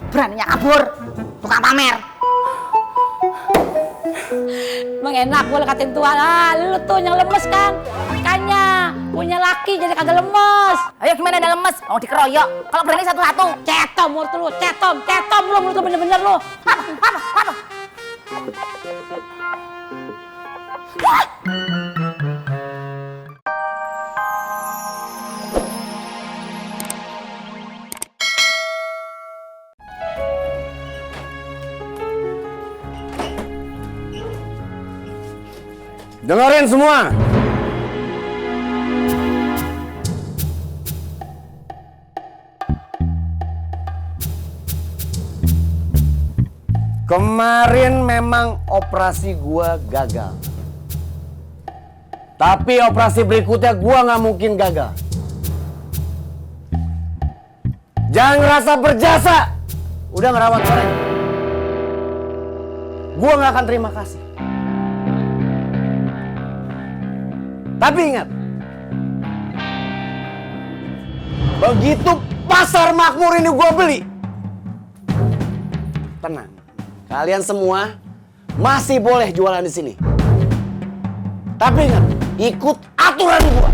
Beraninya kabur, tukang pamer. Emang enak gue katain Tuhan, lu tuh yang lemes kan? Makanya punya laki jadi kagak lemes. Ayo gimana ada lemes? Mau dikeroyok. Kalau berani satu-satu. Cetom mulut lu, cetom lu mulut lu bener-bener lu. Apa? Dengerin semua. Kemarin memang operasi gua gagal. Tapi operasi berikutnya gua nggak mungkin gagal. Jangan ngerasa berjasa. Udah ngerawat orang. Gua nggak akan terima kasih. Tapi ingat, begitu pasar makmur ini gua beli, tenang, kalian semua masih boleh jualan di sini. Tapi ingat, ikut aturan gua.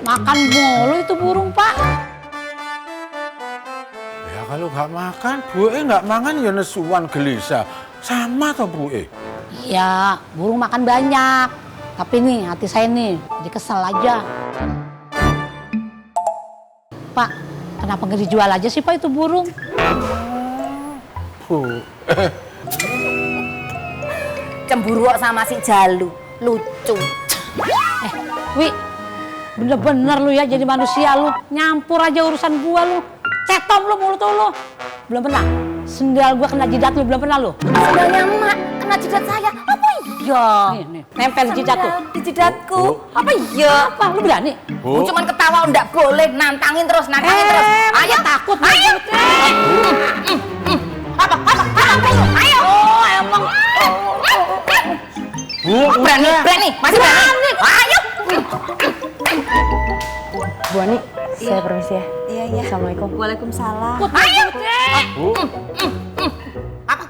Makan mulu itu burung, Pak. Ya kalau nggak makan, Bu nggak makan ya nesuan gelisah. Sama toh Bu. Iya, burung makan banyak. Tapi nih, hati saya nih, jadi kesel aja. Pak, kenapa nggak dijual aja sih, Pak, itu burung? Bu. Cemburu sama si Jalu. Lucu. Wi, bener-bener lu ya jadi manusia lu. Nyampur aja urusan gua lu. Cetom lu mulut lu. Belum pernah. Sendal gua kena jidat lu, belum pernah lu. Sendalnya emak kena jidat saya. Apa iya? Nih, nempel di jidat tuh. Di jidatku. Apa iya? Apa? Lu berani? Bu, cuman ketawa ndak boleh, nantangin terus. Ayo takut. Ayo. Apa? Ayo. Oh, emang. Bu, Berani, masih berani. Ayo. Bu Ani, saya permisi ya. Iya. Assalamualaikum. Waalaikumsalam. Ayo. Bu. Apa?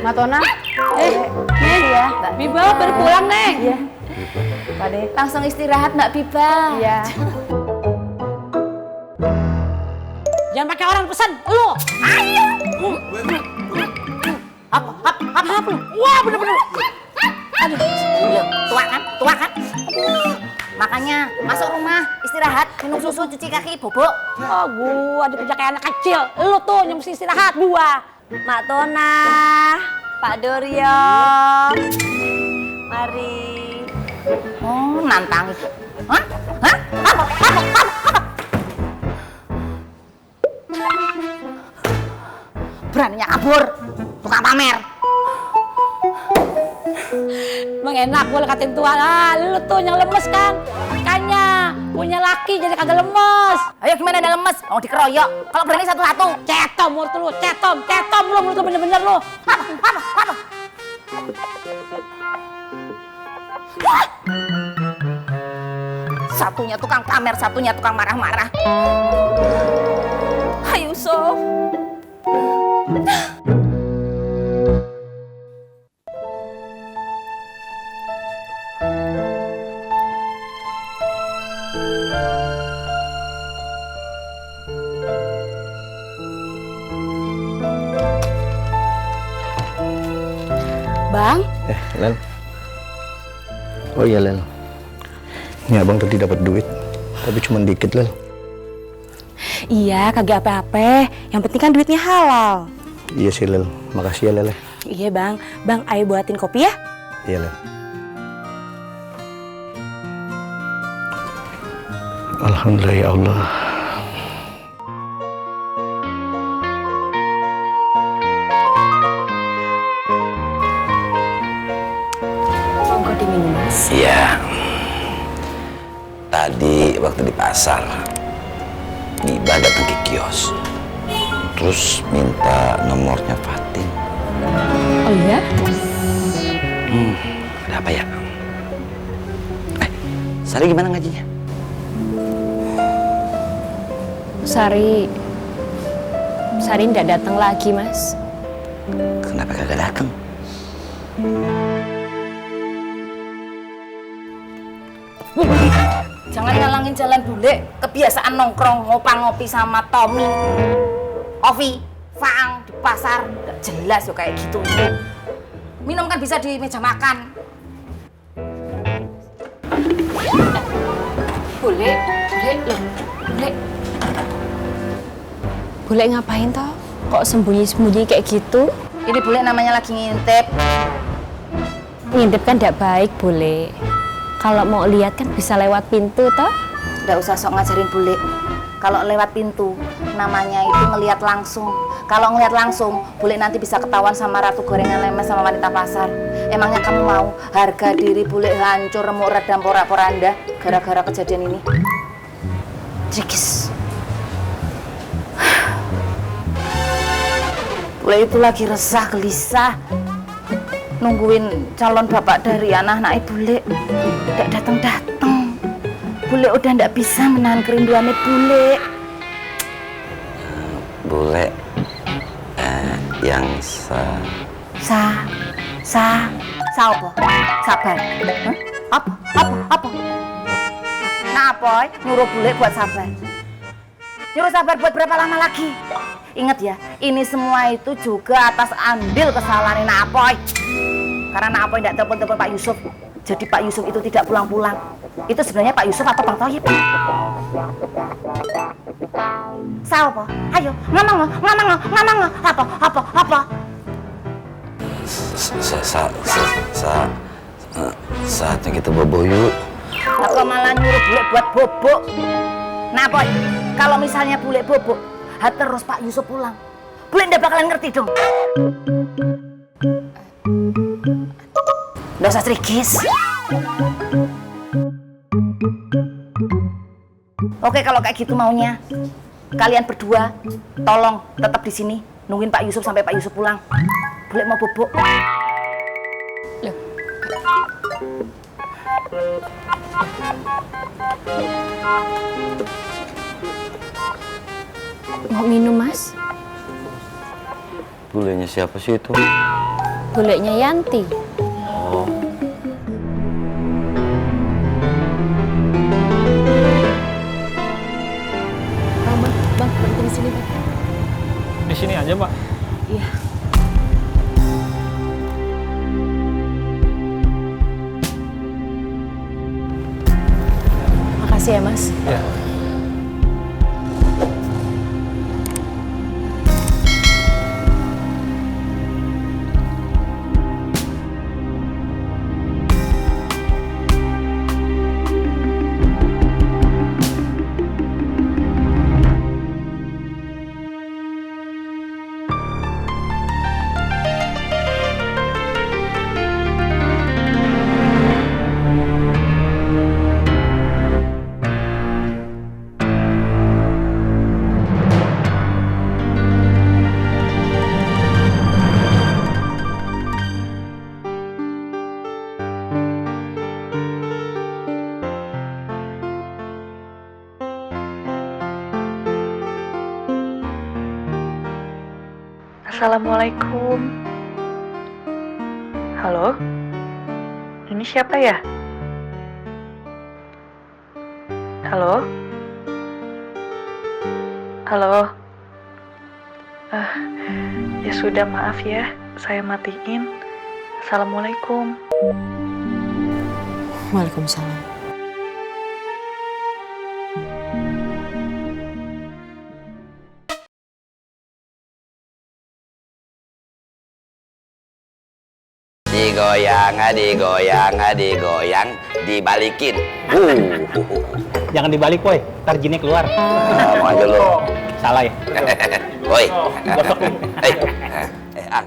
Matona. Neng, ya. Biba baru pulang, Neng. Iya. Pak De. Langsung istirahat Mbak Biba. Iya. Jangan pakai orang pesan, lu. Ayo. Apa lu? Wah, bener-bener. Aduh, tua kan? Makanya masuk rumah, istirahat, minum susu, cuci kaki, bobok. Oh, gua dikerja kayak anak kecil. Lu tuh yang mesti istirahat, gua. Mak Tona, Pak Doryo. Mari. Oh, nantangin. Hah? Apa? Beraninya kabur, tukang pamer. Emang enak gue katain Tuhan, lu tuh yang lemes kan? Makanya punya laki jadi kagak lemes. Ayo gimana ada lemes? Mau dikeroyok. Kalau berani satu-satu. Cetom mulut lu, cetom lu mulut lu bener-bener lu. Apa? Satunya tukang pamer, satunya tukang marah-marah. Ayo, Sof. Bang, Lel. Oh iya, Lel. Ini abang tadi dapat duit, tapi cuma dikit, Lel. iya kagak apa-apa. Yang penting kan duitnya halal. Iya sih, Lel. Makasih ya, Lel. Iya bang, ayo buatin kopi ya. Iya, Lel. Alhamdulillah ya Allah. Monggo diminum, Mas. Iya. Tadi waktu di pasar, Biba datang ke kios. Terus minta nomornya Fatin. Oh iya? Ada apa ya? Sari gimana ngajinya? Sari nggak datang lagi, Mas. Kenapa kagak datang? Jangan ngalangin jalan bule. Kebiasaan nongkrong ngopi sama Tommy, Ovi, Faang di pasar. Nggak jelas yo kayak gitu. Minum kan bisa di meja makan. Bule. Bule ngapain toh? Kok sembunyi-sembunyi kayak gitu? Ini bule namanya lagi ngintip. Ngintip kan tidak baik, Bule. Kalau mau lihat kan bisa lewat pintu toh? Nggak usah sok ngajarin bule. Kalau lewat pintu, namanya itu ngelihat langsung. Kalau ngelihat langsung, bule nanti bisa ketahuan sama ratu gorengan lemes sama wanita pasar. Emangnya kamu mau harga diri bule hancur, remuk redam porak-poranda gara-gara kejadian ini? Trikis. Bule itu lagi resah, gelisah. Nungguin calon bapak dari anak-anak bule. Nggak datang-datang. Bule udah nggak bisa menahan kerinduannya bule. Bule yang apa? Sabar. Hah? Apa? Nah, apa? Nyuruh bule buat sabar. Nyuruh sabar buat berapa lama lagi? Ingat ya, ini semua itu juga atas andil kesalahan Nak Apoy. Karena Nak Apoy tidak telepon-telepon Pak Yusuf, jadi Pak Yusuf itu tidak pulang-pulang. Itu sebenarnya Pak Yusuf atau Bang Toyib? Apa? Ayo, ngomong lo. Apa? Saatnya kita bobo yuk. Kok malah nyuruh bule buat bobo? Nah, Boy, kalau misalnya bule bobo, terus Pak Yusuf pulang, bule ndak bakalan ngerti dong. Nggak usah trikis. Oke, kalau kayak gitu maunya, kalian berdua tolong tetap di sini nungguin Pak Yusuf sampai Pak Yusuf pulang. Bule mau bobo. Loh. Mau minum, Mas? Bulenya siapa sih itu? Bulenya Yanti. Oh. Bang, berhenti di sini, Bang. Di sini aja, Mbak. Iya. Makasih ya, Mas. Ya. Assalamualaikum. Halo? Ini siapa ya? Halo? Halo? Ya sudah, maaf ya, saya matiin. Assalamualaikum. Waalaikumsalam. Digoyang, digoyang, dibalikin. Jangan dibalik, boy. Ntar jinnya keluar. Mau aja lu. Salah ya? Woi. Ang.